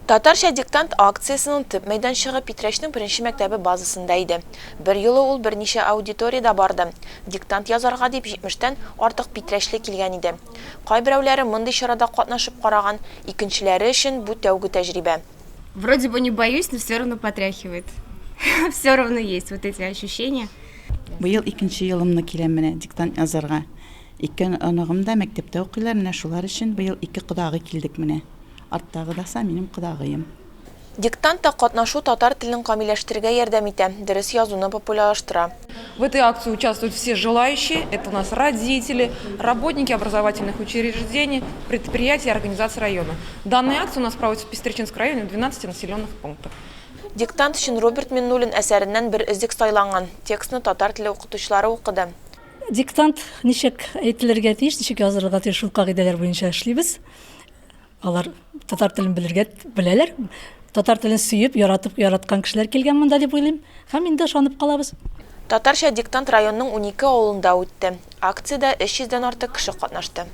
Татарча диктант акциясенең төп мәйданчыгы Питрәчнең беренче мәктәбе базасында иде. Берьюлы ул берничә аудиториядә барды. Диктант язарга дип җитмештән артык питрәчле килгән иде. Кайберәүләре мондый чарада катнашып караган, икенчеләре өчен бу тәүге тәҗрибә. Вроде бы не боюсь, но все равно потряхивает. Все равно есть вот эти ощущения. Быел икенче елымны киләм менә диктант язарга. Ике оныгым да мәктәптә укыйлар, менә шулар өчен быел ике кодагый килдек менә. Арттагы даса минем кодагыем. Диктантта катнашу татар телен камилләштерергә ярдәм итә, дөрес язуны популярлаштыра. В этой акции участвуют все желающие. Это у нас родители, работники образовательных учреждений, предприятий и организаций района. Данная акция у нас проводится в Пестречинском районе в 12 населенных пунктах. Диктант өчен Роберт Миннуллин әсәреннән бер өзек сайланган. Текстны татар теле укытучылары укыды. Диктант ничек әйтелергә тиеш, ничек язылырга тиеш, шул кагыйдәләр буенча эшлибез. Алар татар телен белергә беләләр. Татар телен сөеп, яратып, яраткан кешеләр килгән монда дип уйлыйм. Һәм инде ышанып калабыз. Татарча диктант районның 12 авылында үтте. Акциядә 300 дән артык кеше катнашты.